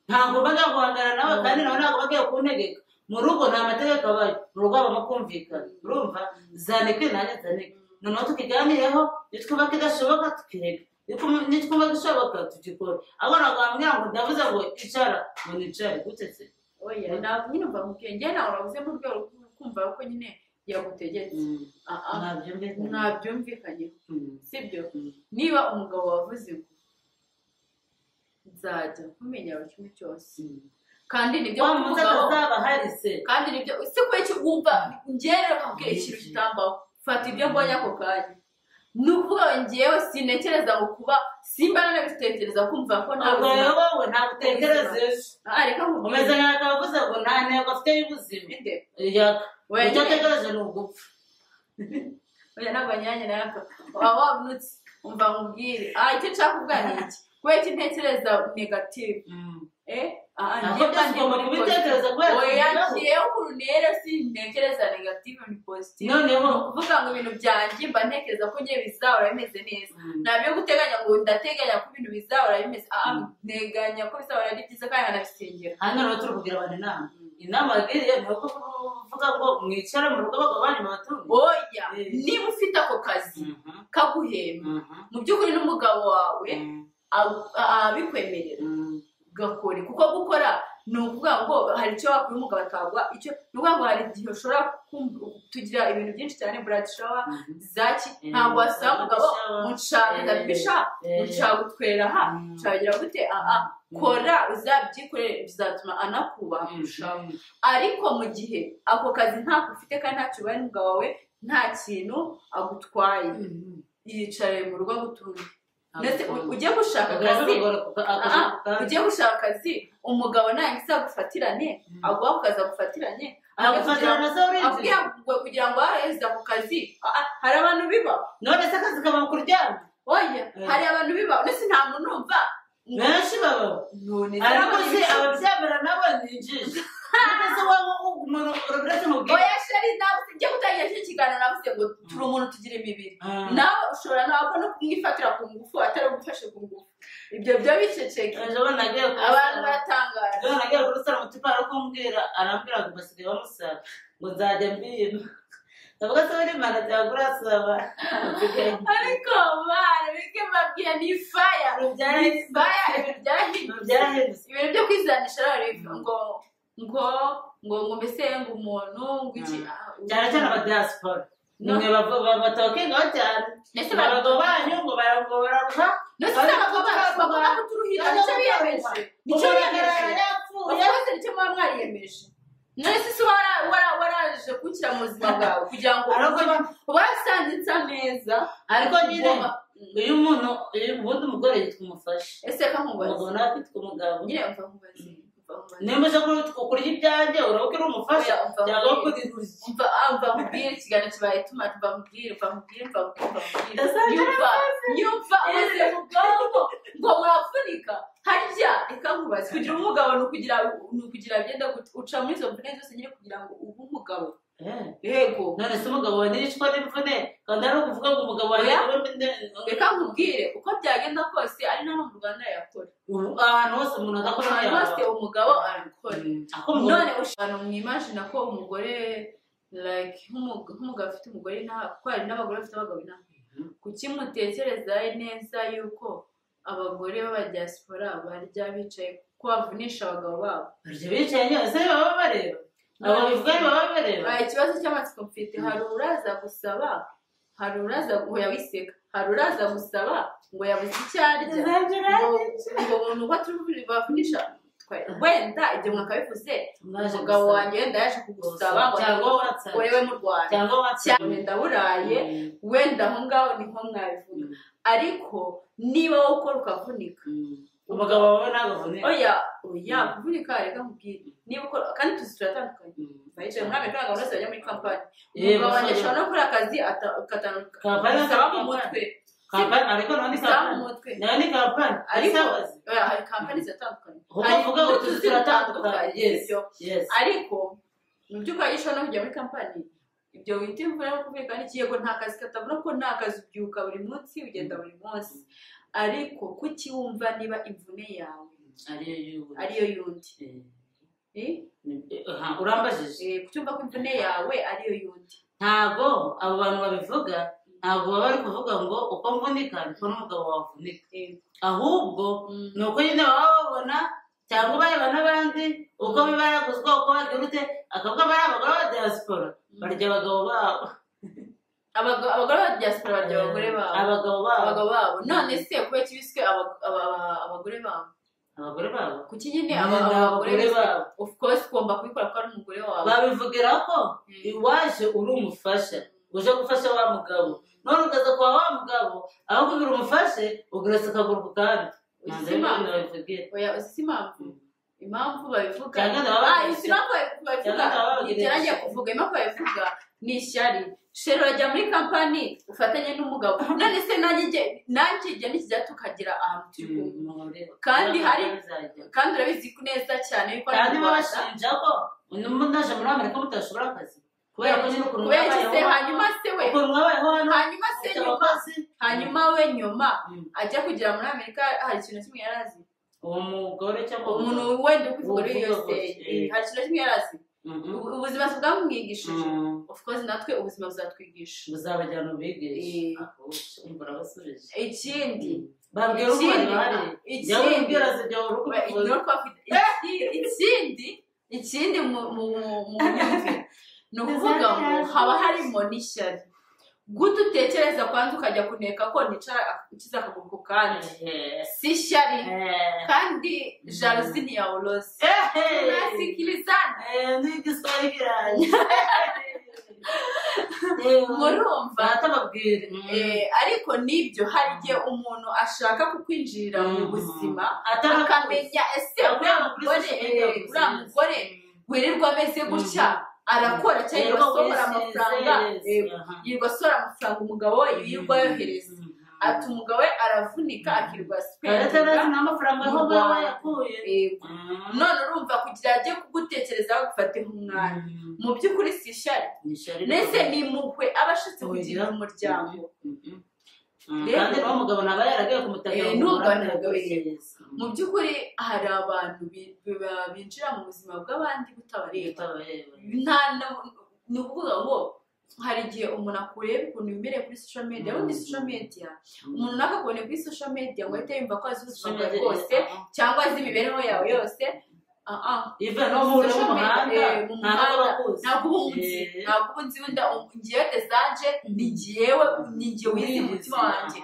Ntabwo bajya guhangana nawe, kandi nawe ntabwo bagiye kuntegeka. Mu rugo nta mategeko abayo, mu rugo habamo kumvikana. Urumva, zanike nanjye nzanike, noneho tukiganireho. Nitwumva kidashoboka tukireka, nitwumva gishoboka tugikora. Ahubwo ntabwo wambwira ngo ndavuze ngo icara, ngo nicare gute se? Oya, ntabwo nyine, umva nkubwiye, njye ntabwo navuze mu rwego rwo kumva ko nyine yagutegetse. Ah, ah. Ntabyumvikana. Mwabyumvikanyeho, sibyo? Niba umugabo wavuze ngo nzajya nkumenya buri kimwe cyose, kandi nibyo, Wa munsi umugabo atazaba ahari se? Kandi nibyo si kubera iki wumva njyewe rero nkubwira ikintu kitambaho. Fata ibyo mbonye ako kanya, ni ukuvuga ngo njyewe sintekereza ngo kuba simba nanabitekereza kumva ko nta Ubwo buzima. rero wowe ntabwo utekereza ejo. Ah, reka nkubwire. Umeze nk'akavuze ngo nta ntego afite y'ubuzima. Inde? Yaka. Oya, Icyo nyine. ategereje ni ugupfa. Oya, ntabwo nyanya nawe waba wabunutse. Umva nkubwire, ah, icyo nshaka kuvuga ni iki: kubera iki ntekereza negative? Ah, Ntabwo njye byose mba ndi ugomba muri kubitekereza kubera Oya, kubibaho. njyewe ukuntu rero sintekereza negative, ni positive. Noneho Ni ukuvuga ngo ibintu byanjye mba ntekereza ko ngiye bizahora bimeze neza. Nta byo guteganya ngo ndateganya ko ibintu bizahora bimeze, ah, nteganya ko bizahora ari byiza kandi nkanabisengera. Hano rero turi kugira abantu inama. Inama bagiriye ni uko kuvuga ngo mwicare mu rugo, abagabo banyu babatunge. Oya, niba ufite ako kazi kaguhemba, mu by'ukuri n'umugabo wawe abikwemerera, gakore, kuko gukora ni ukuvuga ngo hari icyo wakora umugabo atagwa icyo. Ni ukuvuga ngo hari igihe ushobora tugira ibintu byinshi cyane, bridal shower zaki, ntabwo wasaba umugabo Baby ngo nshaka ndabisha, nshaka gutwerera aha, nshaka gute. Aha kora uzabyikorere, bizatuma anakubaha kurushaho. Ariko mu gihe ako kazi ntako ufite kandi ntacyo ubaye n'umugabo wawe, nta kintu agutwaye, yicare mu rugo agutunge. Ndetse ujye gushaka akazi, ugiye gushaka akazi, umugabo nangiza agufatirane, aguha ako kazi agufatirane, Agufatirana se urinjira? akubwira ngo kugira ngo wahereze ako kazi. Ah, ah, hari abantu biba. None se akazi kaba kuryama? Oya, hari abantu biba, ndetse nta muntu numva. Benshi babaho. None se Ariko se ababyemera nabo ni injiji. None se wowe umuntu uretse mubwira? Oya chéri, nawe njye gutangira kino kiganiro navuze ngo turi umuntu, tugira imibiri. Nawe ushobora ntabwo no kumwifatira ku ngufu atari ugufashe ku ngufu, ibyo byo biceceke. Ejo bundi nagiye kuri Abantu salo. baratangara. Ejo bundi nagiye kuri salo, umutipe ari kumbwira, arambwira ngo basigaye bamusaba ngo nzajya mbima. Ndavuga se uri mana cyangwa urasaba? Ariko bana bike mbabwira, ni faya, ni faya, ibintu byarahindutse. Byarahindutse. Ibintu byo kwizanisha rero ngo mbese ngo umuntu ngo iki. Ah, Cyane cyane aba diaspora nimwe batokingaho cyane. Ndetse Abagabo banyu ngo bararuha. Ndetse abagabo bacu bagomba kuturuhira, nicyo biyemeje, nicyo biyemeje. Yapfuye. Bose nicyo muba mwariyemeje. None se uba waraje kunshyira mu buzima bwawe kugira ngo warasanze nsa neza? Ariko nyine iyo umuntu ubundi umugore yitwa umufasha, Ese reka nkubaze. umugabo nawe akitwa umugabo. Nyine umva nkubaze, umva nkubaze. Nimba uje kurya ibyanjye, uraba uri umufasha Oya, umva cyangwa nkubwire. kuri Umva, ah, umva nkubwire, ikiganiro kibaye tumara. Umva nkubwire, umva nkubwire, umva nkubwire, umva nkubwire. Ndasanga Nyumva, nyumva, uze mu bwonko ngo muravunika harya. Reka nkubaze, kugira umugabo ni ukugira byenda gute? Uca muri izo mvune zose nyine kugira ngo ube umugabo? Yego. None se umugabo wawe ntiyicwa n'imvune? Kandi ari ukuvuga ngo umugabo wawe Oya. Reka nkubwire, uko byagenda kose, ari na no mu Rwanda yakora. Ubu ahantu hose umuntu adakora Ahantu hose umugabo arabikora. Ako umugabo None ushobora mwimagina ko umugore, like nk'umugabo afite umugore inaha, kuko hari n'abagore bafite abagabo inaha, kuki mutekereza neza yuko abagore b'abadiaspora barya bicaye, ko bavunisha abagabo babo? Barya bicaye nyine se? Baba bareba abo bivuga, baba bareba. Ah, ikibazo cy'amatsiko mfite, hari uraza gusaba, hari uraza ngo yawiseka, hari uraza gusaba ngo yabuze icyo arya, ngo ngo uko turi bavunisha, wenda ibyo mwakabivuze, umugabo wanjye wenda yaje kugusaba ngo Cyangwa WhatsApp. urebe mu Rwanda Cyangwa WhatsApp. Cyane ndaburaye, wenda aho ngaho niho mwabivuga. Ariko niba wowe ukora ukavunika, Umugabo wawe ntabwo avunika. Oya, oya, kuvunika, reka nkubwire, niba ukora kandi tuzi turatandukanye. Bayicaye muri Amerika, ntabwo bose bajya muri kampani. Umugabo wanjye ashobora no gukora akazi bisaba mu mutwe. Kampani, ariko nayo ni bisaba mu mutwe. Nayo ni kampani. Ariko hari kampani ziratandukanye. Hari utuzi turatandukanye. Yes. Ariko mu by'ukuri ishobora no kujya muri kampani, ibyo wita imvura yo kuvuga n'iki, yego nta kazi katabura, ko nta kazi, ubyuka buri munsi, ugenda buri munsi. Ariko kuki wumva niba imvune yawe ariyo yundi? Urambajije. Kucyumva ko imvune yawe ariyo yundi. Ntabwo abo bantu babivuga, ntabwo baba bari kuvuga ngo uko mvunika niko n'umugabo wavunika. Ahubwo ni uko nyine baba babona cyangwa bareba n'abandi uko biba yaguzwa, uko bagira akavuga bari abagore ba diaspora barya abagabo babo. Abagore ba diaspora barya abagore babo. Abagabo babo. None se kubera kibiswe abagore babo? Abagore babo. Kuki nyine abagore babo? Of course ugomba kubikora ko ari umugore wawe. Babivugira ko iwaje uri umufasha, uje gufasha wa mugabo. None ukaza kwa wa mugabo, aho kugira umufashe ugeretse akaguru ku kandi. Oya, uzi impamvu? Impamvu babivuga. Impamvu kuvuga, impamvu babivuga ni ishyari. Shero urajya muri kampani ufatanye n'umugabo. None se nanjye igihe nikijya tukagira ahantu turi kumwe. Kandi hari kandi urabizi neza cyane yuko kandi babashinja ko ndaje muri Amerika mutashobora akazi. Kubera ko nyine ukuntu hanyuma se we hanyuma se nyuma hanyuma we nyuma ajya kugera muri Amerika hari ikintu kimwe yarazi. Uwo mugore cyangwa umuntu wenda ukuvuga yose hari ikintu kimwe yarazi. Ubuzima bwamwigishije. Of course natwe ubuzima buzatwigisha. Buzabajyana ubigisha. Ikindi babwira uko bari. Ikindi mu myumvire ni ukuvuga ngo haba harimo n'ishyari. Gute utekereza kwanza ukajya kuneka ko nicara ukiza akaguru ku kandi. Si ishyari. Kandi jalousie ni ya ulozi. Tunasikilizana. Murumva. Ariko nibyo hari igihe umuntu ashaka kukwinjirira mu buzima akamenya ese uriya mugore wirirwa ameze gutya arakora cyangwa asohora amafaranga, yirirwa asohora amafaranga umugabo we yirirwa yohereza. Ati umugabo we aravunika akirirwa spendinga n'amafaranga aho yakuye. None urumva kugira ajye kugutekerezaho agufate nk'umwana. Mu by'ukuri si ishyari. Nese ni impuhwe aba ashatse kugira umuryango. Kandi n'uwo mugabo naba yaragiye kumutakira. Mu by'ukuri hari abantu binjira mu buzima bw'abandi butabareba. Ni ukuvuga ngo hari igihe umuntu akureba ukuntu wimereye kuri social media, ubundi social media umuntu nakakubone kuri social media ngo ahite yumva ko azi ubuzima bwawe bwose cyangwa azi imibereho yawe yose. Even no mu muhanda ntabwo ubu nzi wenda ngiye Desanje ni ngiyewe ni ngiye wizi umutima wanjye.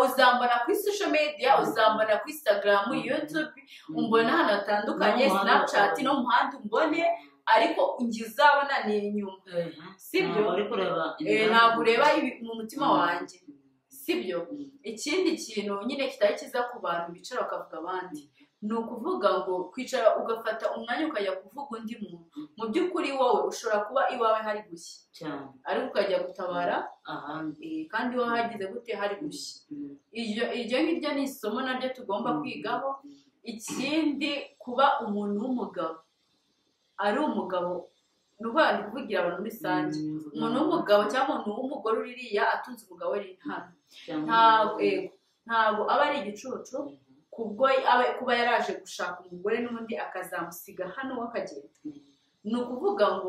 Uzambona kuri social media, uzambona kuri Instagram, YouTube, umbona ahantu hatandukanye, Snapchat no mu muhanda umbone, ariko ngiye uzabona ni inyuma. Sibyo? Ntabwo ureba mu mutima wanjye. Sibyo? Ikindi kintu nyine kitari cyiza ku bantu bicara bakavuga abandi ni ukuvuga ngo kwicara ugafata umwanya ukajya kuvuga undi muntu. Mu by'ukuri wowe ushobora kuba iwawe hari gushya ariko ukajya gutabara kandi iwawe hagize gute hari gushya. Iryo ngiryo ni isomo naryo tugomba kwigaho. Ikindi kuba umuntu w'umugabo ari umugabo, ni ukuvuga ndi kuvugira abantu muri rusange, umuntu w'umugabo cyangwa umuntu w'umugore uriya atunze umugabo uri hano ntabwo aba ari igicucu kubwo kuba yaraje gushaka umugore n'undi akazamusiga hano akagenda. Ni ukuvuga ngo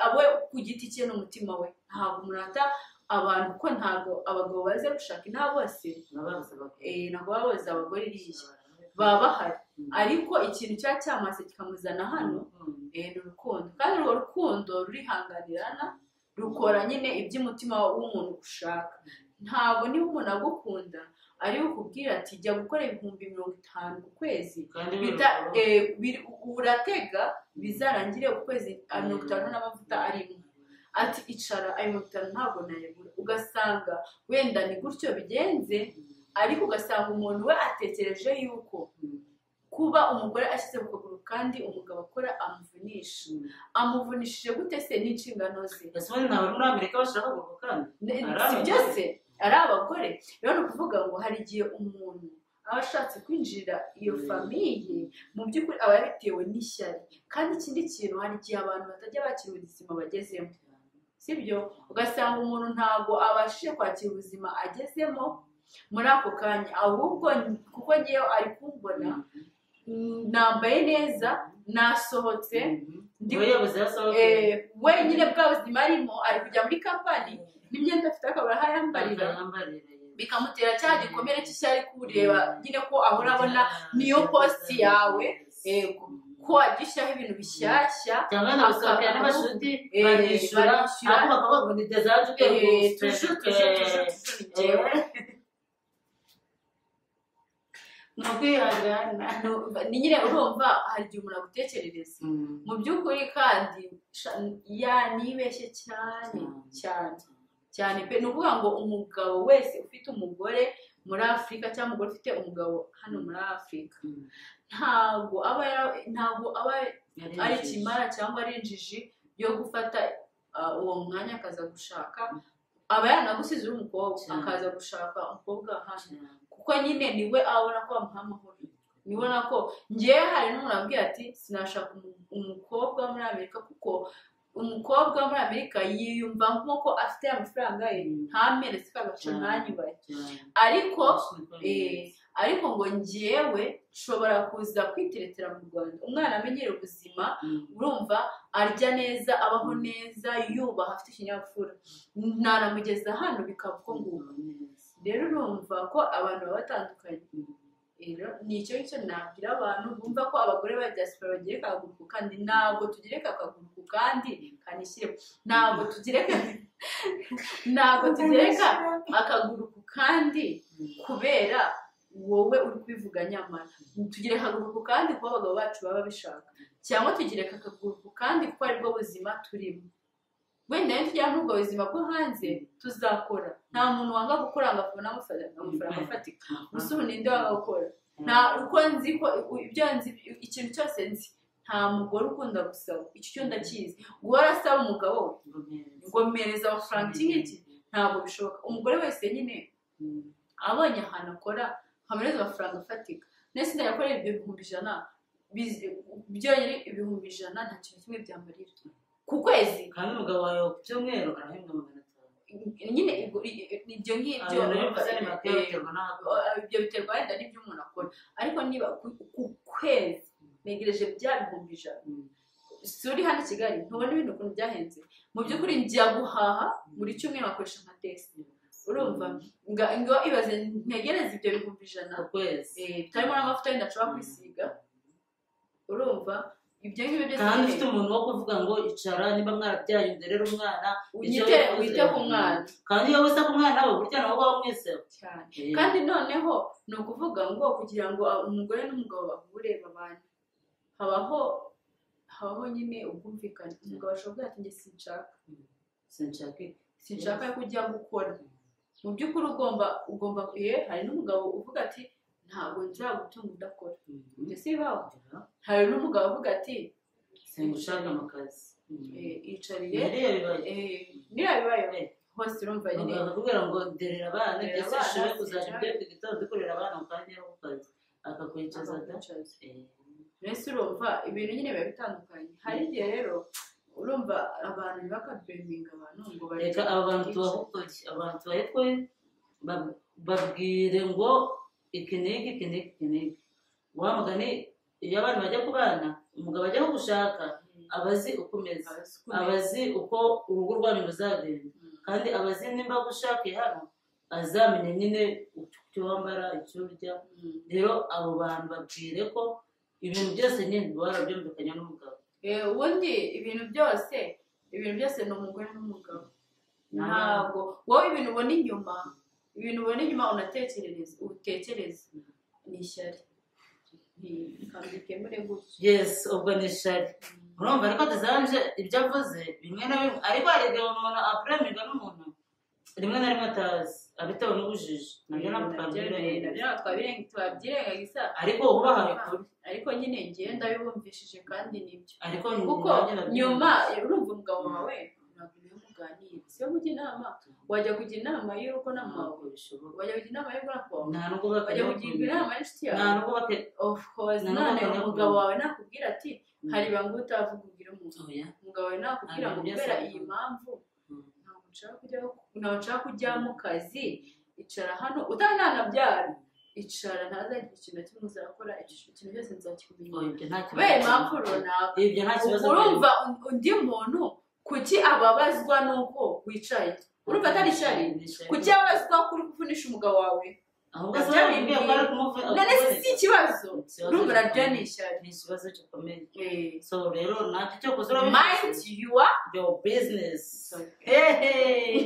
abo ku giti cye n'umutima we ntabwo umunata abantu ko ntabwo abagabo baza gushaka inaha bose ntabwo baba bazi abagore iriya baba bahari, ariko ikintu cya cyamaze kikamuzana hano ni urukundo. Kandi urwo rukundo rurihanganirana, rukora nyine iby'umutima w'umuntu ushaka. Ntabwo niba umuntu agukunda ari ukubwira ati jya gukora 50,000 ku kwezi, uratega bizarangire ukwezi 50 n'amavuta arimo, ati icara ayo 50 ntabwo nayabura. Ugasanga wenda ni gutyo bigenze, ariko ugasanga umuntu we atekereje yuko kuba umugore ashyize ku kaguru kandi umugabo akora amuvunika. amuvunisha. Amuvunishije gute se n'inshingano ze? Ese ubundi ntabwo muri Amerika bashaka kugukana? Si byose ari abagore. Rero ni ukuvuga ngo hari igihe umuntu aba ashatse kwinjirira iyo famille, mu by'ukuri aba yabitewe n'ishyari. Kandi ikindi kintu, hari igihe abantu batajya bakira ubuzima bagezemo, sibyo? Ugasanga umuntu ntabwo abashije kwakira ubuzima agezemo muri ako kanya, ahubwo kuko ngewe ari kumbona nambaye neza, nasohotse, wenyine bwa buzima arimo, ari kujya muri kampani n'imyenda afite akabura aho ayambarira, bikamutera cya gikomere cy'ishyari kureba nyine ko ahora abona niyo post yawe, yego, ko wagiye ushyiraho ibintu bishyashya, cyangwa nabasohokera n'abashuti barishyura, ariko bakavuga ngo ni dezaje ugiye tushu tushu tushu tushu njyewe. Ni ukwihangana. Ni nyine urumva hari igihe umuntu agutekerereza mu by'ukuri, kandi yanibeshye cyane cyane cyane pe. Ni ukuvuga ngo umugabo wese ufite umugore muri Afurika cyangwa umugore ufite umugabo hano muri Afurika, ntabwo aba ari ikimara cyangwa ari injiji yo gufata uwo mwanya akaza gushaka. Aba yaranagusize uri umukobwa akaza gushaka umukobwa hano, kuko nyine niwe abona ko bamuha amahoro, nibona ko ngewe hari n'umuntu ambwiye ati sinashaka umukobwa muri Amerika, kuko umukobwa muri Amerika yiyumva nk'uko afite amafaranga ye, ntameretse kagace ntanyubaye. Ariko ariko ngo ngewe nshobora kuza kwiteretera mu Rwanda, umwana amenyera ubuzima, urumva arya neza, abaho neza, yubaha, afite ikinyabupfura, naramugeza hano bikaba uko nguko. Rero urumva ko abantu baba batandukanye. Ni icyo ngicyo nabwira abantu bumva ko abagore ba diaspora bagereka akaguru ku kandi. Ntabwo tugereka akaguru ku kandi kanishyire, ntabwo tugereka akaguru ku kandi kubera wowe uri kubivuga, nyamara tugereka akaguru ku kandi kuko abagabo bacu baba babishaka, cyangwa tugereka akaguru ku kandi kuko aribwo buzima turimo. Wenda iyo tujya muri ubwo buzima bwo hanze tuzakora, nta muntu wanga gukora ngo akabona amafaranga afatika. Gusa ubu ninde wanga gukora? Nta uko nzi ko ibyo nzi, ikintu cyose nzi, nta mugore ukunda gusaba, icyo cyo ndakizi. Guhora asaba umugabo ngo mpereza amafaranga iki ngiki, ntabwo bishoboka. Umugore wese nyine abonye ahantu akora nkamuhereza amafaranga afatika, nese ndayakorera ibyo 100,000 byonyine, 100,000 nta kintu kimwe byamarira ku kwezi. Kandi umugabo wawe ku cyumweru arahembwa 500 nyine, ibyo ngibyo ibyo biterwa wenda n'ibyo umuntu akora, ariko niba ku kwezi negereje bya 100,000, si uri hano i Kigali ntubona ibintu ukuntu byahenze. Mu by'ukuri njya guhaha buri cyumweru nkakoresha nka tesi, urumva ngo ibaze ntegereze ibyo 100,000 ku kwezi, bitarimo n'amavuta yenda nshobora kwisiga, urumva ibyo ngibyo byose. Kandi ufite umuntu wo kuvuga ngo icara, niba mwarabyaye nderera umwana, wite ku mwana. Kandi iyo wese ku mwana we burya nawe uba wamwiseho cyane. Kandi noneho ni ukuvuga ngo kugira ngo umugore n'umugabo bahure babane, habaho nyine ubwumvikane. Umugabo ashobora kuvuga ati njye sinshaka ko ujya gukora. Mu by'ukuri ugomba hari n'umugabo uvuga ati ntabwo nzagutunga udakora, ibyo si bibaho. Hari n'umugabo uvuga ati singushaka mu kazi, icariye niyo bibaye hose. Urumva nyine akakubwira ngo nderera abana, ndetse ushoboye kuzajya ubyuka igitondo ukorera abana mu kanya ko kazi, akakwicaza da. Mbese urumva ibintu nyine biba bitandukanye. Hari igihe rero urumva abantu ntibakabeminga abantu ngo reka aba bantu tubahe, abantu tubahe babwire ngo iki n'iki iki n'iki iki n'iki. Wa mugani iyo abantu bajya kubana, umugabo ajya gushaka abazi uko umeze, abazi uko urugo rwanyu ruzagenda, kandi abazi nimba gushakiye hano azamenya nyine icyo wambara, icyo urya. Rero abo bantu babwire ko ibintu byose nyine barabyumvikanye n'umugabo. Ubundi ibintu byose ni umugore n'umugabo. Ntabwo wowe ibintu ubona inyuma, unatekerereza, utekereza ni ishyari. Yes, ubwo ni ishyari. Urumva ariko Desanje ibyo avuze bimwe na bimwe, ariko hari igihe umuntu apuremirwa n'umuntu rimwe na rimwe atazi. Abitewe n'ubujiji nabyo ntabwo Nabyo twabyirengagiza. Ntabwo twabyirengagiza. Ariko ubahaye ukuri. Ariko nyine ngewe ndabibumvishije kandi nibyo. Ariko Kuko nanjye ndabyumva. Nyuma urumva umugabo wawe ntabwo niyo muganira, siyo mujya inama, wajya kugira inama y'urugo na mama wawe? Ntabwo bishoboka. Wajya kugira inama y'urugo na papa wawe? Nta nubwo Wajya bakajya kugirwa inama n'inshuti nta yawe? Nubwo bake Of course. Nta nubwo None bakajya umugabo kumenya. wawe nakubwira ati hari ibanga utavuga ubwira umuntu, Oya. umugabo wawe nakubwira ngo Ntabwo byose kubera iyi bivuga. mpamvu ntabwo nshaka kujya mu kazi, icara hano utananabyara, icara, ntazagira ikintu na kimwe uzakora, ikintu cyose nzakikumenya Oya, ibyo nta kibazo. kubera impamvu runaka. Ibyo nta kibazo. Urumva undi muntu kuki ababazwa n'uko wicaye? Urumva atari ishyari? Ni ishyari. Kuki ababazwa ko uri kuvunisha umugabo wawe? Ahubwo se wabibwiye ko ari kumuvuga? None se si ikibazo? Ikibazo Urumva nabyo gikomeye. ni ishyari. Ni ikibazo gikomeye. Eh, So rero nacyo cyo kuza mind your your business. Hehe,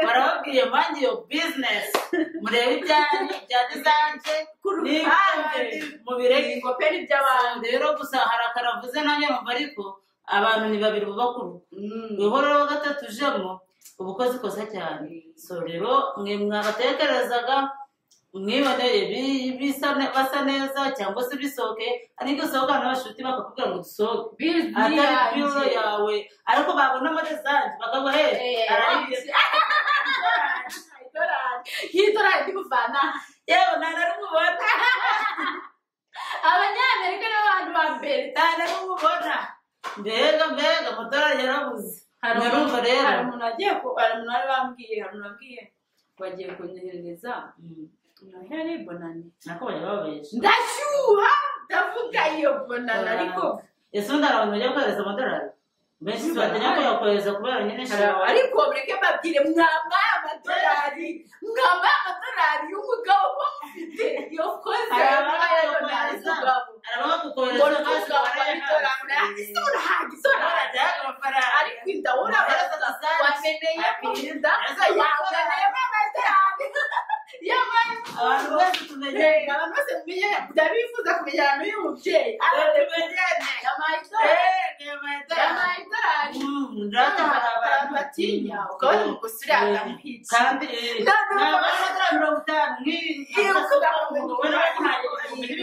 barababwiye, mind your business, murebe ibyanyu bya dizanje Ku ruhande. Mubireke. Ngo pe n'iby'abandi. Rero gusa hari akaravuze nanjye numva, ariko abantu ni babiri bubaka urugo, uhora wa gatatu ujemo uba ukoze ikosa cyane. So rero mwe mwabatekerezaga mwiboneye basa neza cyangwa se bisohoke, ariko usohokana n'abashuti bakakubwira ngo dusohoke, atari biro yawe, ariko babona muri zanjye bakaguha he arahiye. Nk'idorari ndi kuvana. Yewe, nta na rumwe ubona. Abanyamerika nibo bantu ba mbere. Nta na rumwe ubona, mbega mbega amadorari yarabuze. Hari Murumva rero. Hari umuntu wagiye ku hari umuntu wari wambwiye, hari umuntu wambwiye bagiye kunyoherereza noheli, bonani. Nako bajya babesha. Ndashyuha, ndavuga iyo bonani, ariko Ese ubundi hari abantu bajya kohereza amadorari benshi? Batinya kuyakohereza kubera nyine shira. Ariko mureke mbabwire, mwambaye amadorari, mwambaye amadorari y'umugabo ko mufite, of course. Hari Yambaye amadorari abakohereza. y'umugabo. Hari abagukohereza Ngo ni umugabo wabidorari, ese urahaga idorari? Amafaranga. Ariko inda urabona wameneye ko inda yameneye amadorari yambaye. Abantu bose tumenye. Abantu bose mumenye, ndabifuza kumenyana n'uyu mubyeyi. Tumenyane. Yampaye idorari, yampaye idorari. Ndata hari Abantu abantu batinya, ukabona umugosi uriya akamuhica. Kandi None ntabwo ari amadorari 50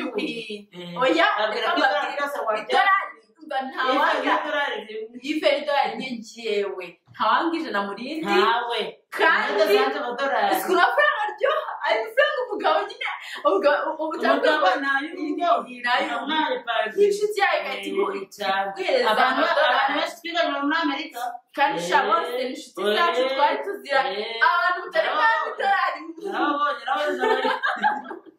nk'iyi. Iyo Oya, abwira reka ko idorari mbabwire. ryose wajya Idorari mba ntawanga idorari rimwe. Yifera idorari nke, njyewe ntawanga 100 mu rindi. Ntawe. Kandi Kandi amadorari uzi ukuntu amafaranga aryoha, ayo mafaranga umugabo nyine, umugabo umugabo ntay'urugo. Ntay'urugo. Nk'inshuti yawe igahita Cyane. iguhereza Abantu amadorari. benshi twiganye muri Amerika. Kandi sha bose ni inshuti zacu, twari tuzira abantu mutari mwanga idorari. Narababonye, narababonye.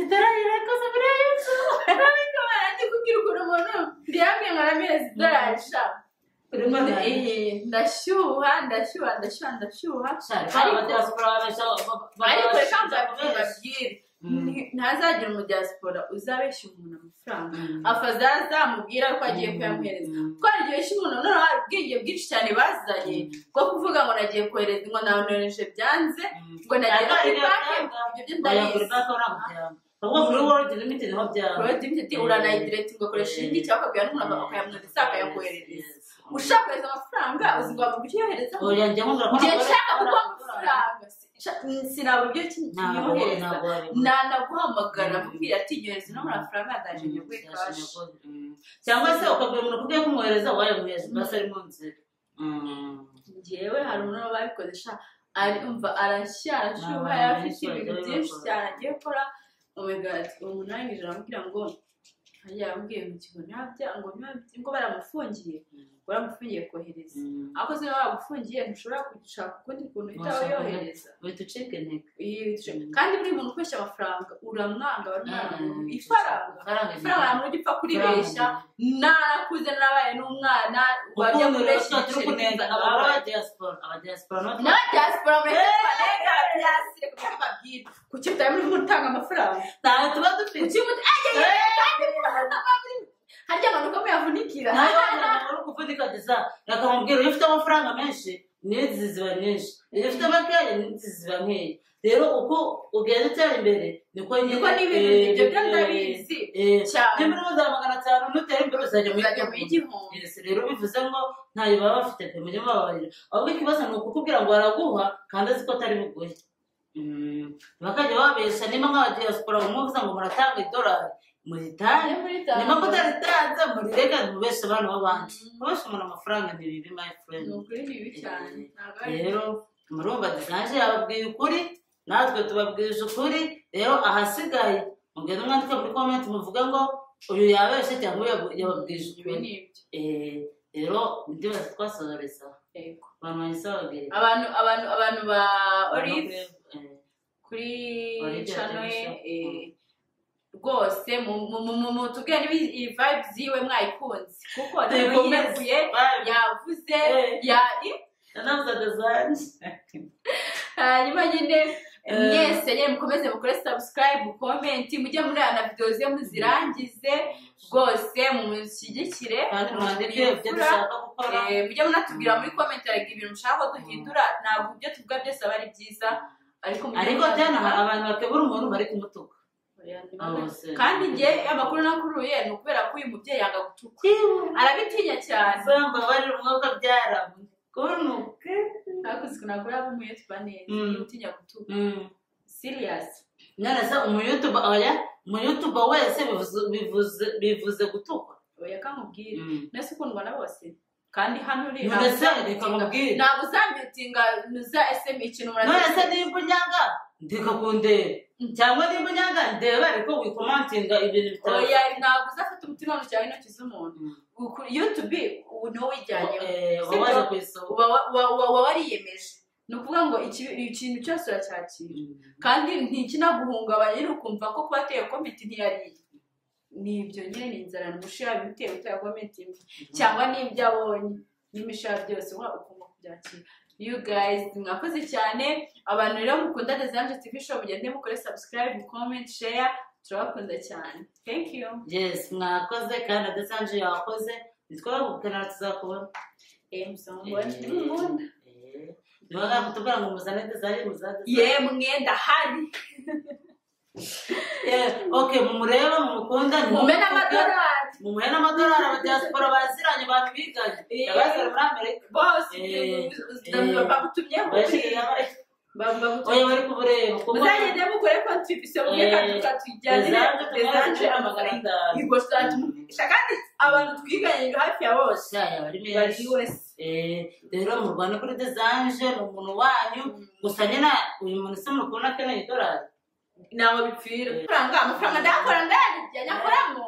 Idorari rirakoze muri y'inzu. Ariko barandi kubwira ukuntu umuntu ndiyambwiye ngo aramereza idorari sha. Ndashyuha, ndashyuha, ndashyuha, ndashyuha. Abadiaspora babesha. Ariko reka mbabwire, ntazagira umudiaspora uzabeshya umuntu amafaranga, afazaza amubwira ko agiye kuyamuhereza, kuko hari igihe umuntu, noneho hari ubwenge bwinshi cyane bazanye bwo kuvuga ngo nagiye kohereza, ngo nabonereje byanze, ngo nagiye kuri banki. Ibyo byo Oya, kuri ndabizi. Banki ntabwo byanga, ahubwo kuri World Remit niho byanga. World Remit uranayidirect ugakoresha indi, cyangwa ukabwira n'umuntu akayamwohereza, akayakoherereza. Ushaka kohereza amafaranga, uzi ngo wabura uburyo uyohereza? Oya, njya nkubwira ko Njye ntabwo nshaka kuguha amafaranga. amafaranga, sinabura uburyo Ntabwo nyohereza. Ntabwo wabibona. Nanaguhamagara akubwira ati nyohereza no mafaranga, ndaje nyaguhe cash. Cyangwa se ukabwira umuntu kubwiye kumwohereza, wayamwohereza basi ari mu nzira. Njyewe hari umuntu babikoze sha, ari umva arashya, arashyuha, Abantu yari afite benshi ibintu bajya byinshi babikora. cyane agiye gukora. Oh my God, umuntu arangije aramubwira ngo hariya yamubwiye mu kigo ntabya ngo ngo baramufungiye, ngo baramufungiye kohereza. Ariko se niba baragufungiye, ntushobora gushaka ukundi kuntu uhita Washaka wohereza? Uhita ucika intege. Kandi buri muntu ukoresha amafaranga uramwanga, baramwanga. Ifaranga, Ifaranga. ifaranga nta muntu ujya upfa kuribeshya. Narakuze, narabaye n'umwana wajya Ukuntu rero kubeshya tuba turi ibiceri kunenga by'amafaranga. abadiaspora, abadiaspora nabo N'abadiaspora, mureke tubanenge abadiaspora, kuko babwira kuki mutari muri gutanga amafaranga? Ntayo tuba dufite. Kuki kandi harya abantu ko muyavunikira? Nayo uri kuvunika deza, reka mubwire, iyo ufite amafaranga menshi n'izi ziba nyinshi, iyo ufite makeya n'izi ziba nkeya. Rero uko ugenda utera imbere niko niko n'ibintu ibyo byo ndabizi cyane. Niba uri 500 nutera imbere uzajya mu 1000. Yes, rero bivuze ngo ntayo baba bafite pe, mujye mubabarira. Ahubwo ikibazo ni ukukubwira ngo araguha kandi azi ko atari buguhe. Bakajya babesha niba nk'abadiaspora mumuvuza ngo muratanga idolari muritange, niba mutaritanze murireka mubeshe abana b'abandi. Kubesha umuntu amafaranga ni bibi my friend. Ni ukuri ni bibi cyane. Rero murumva Desange yababwiye ukuri, natwe tubabwije ukuri. Rero ahasigaye mugende mwandike muri comment muvuge ngo uyu yabeshe cyangwa yababwije ukuri. Rero ndibaza twasohoreza. Abantu bahise bababwira. Abantu ba Olive kuri channel ye rwose mutubwire niba iyi vibe ziwe mwayikunze, kuko yiyekuye yavuze yanavuze Desange. Hanyuma nyine mwese nyine mukomeze mukore subscribe, comment, mujye muri ana video ze muzirangize rwose, mumushyigikire kandi mwandike ibyo dushaka gukora. Mujye munatubwira muri comment like ibintu mushaka ko duhindura. Ntabwo ibyo tuvuga byose aba ari byiza, ariko byana hari abantu bakebura umuntu bari kumutuka. Kandi njye amakuru nakuruye ni ukubera ko uyu mubyeyi yanga gutuka, arabitinya cyane. Mbabarira umwuka byaramwe kunuke hakuzi kunakora abo mu YouTube neza utinya gutuka serious. None se umu YouTube oya mu YouTube wese bivuze gutuka? Oya kamubwira nese ukundwa na bose kandi hano uri none se reka mubwire ntabwo uzambitinga nuza SM ikintu murazi. None se nimba unyanga ndeka kundeba cyangwa nimba unyanga ndeba ariko wikomantinga ibintu bitari. Oya ntabwo uzafata umutima wawe cyangwa intoki z'umuntu. YouTube ubu niwo wijyanyeho uba wariyemeje, ni ukuvuga ngo ikintu cyose uracyakira kandi ntikinaguhungabanya nyine ukumva ko kuba ateye comment ntiyariye. Ni ibyo nyine, ni inzara n'umushiha bitewe uteye comment imwe cyangwa n'ibyo abonye n'imishiha byose ukumva kubyakira. You guys mwakoze cyane. Abantu rero mukunda Desange TV show mugende mukore subscribe, comment, share, turabakunda cyane. Thank you. Yes, mwakoze kandi Desange yakoze. Nitwa tuzakubona. Muzambona. Niba kutubwira ngo muzane Desange muzane. Yemwe ndahari. Okay, mumureba mumukunda mume n'amadolari. Mumuhe n'amadolari abadiaspora baziranye batwiganye. Abazira muri Amerika. Bose bagutumyeho. Oya bari kubureba. Muzagende mukore contribution mwe kaduka tujyanire Desange amafaranga. Yego kandi abantu twiganye hafi ya bose. Bari US. Rero mu Rwanda kuri Desange ni umuntu wanyu gusa nyine uyu muntu se mukubona akeneye idolari. Ntabwo bipfira. Amafaranga ndayakora ndayarya nyakoramo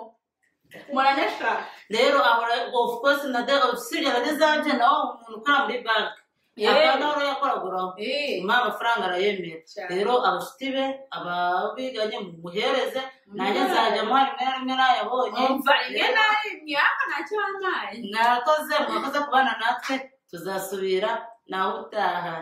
muranyashaka. Rero ahora of course na usibye na Desange nawe umuntu ukora muri banki akaba yakoraguraho nyuma amafaranga arayemera. Rero abashuti be ababiganye mumuhereze, nanjye nzajya muha rimwe na rimwe nayabonye. Umva rimwe na rimwe ariko ntacyo wampaye. Mwakoze kubana natwe, tuzasubira nawe utaha.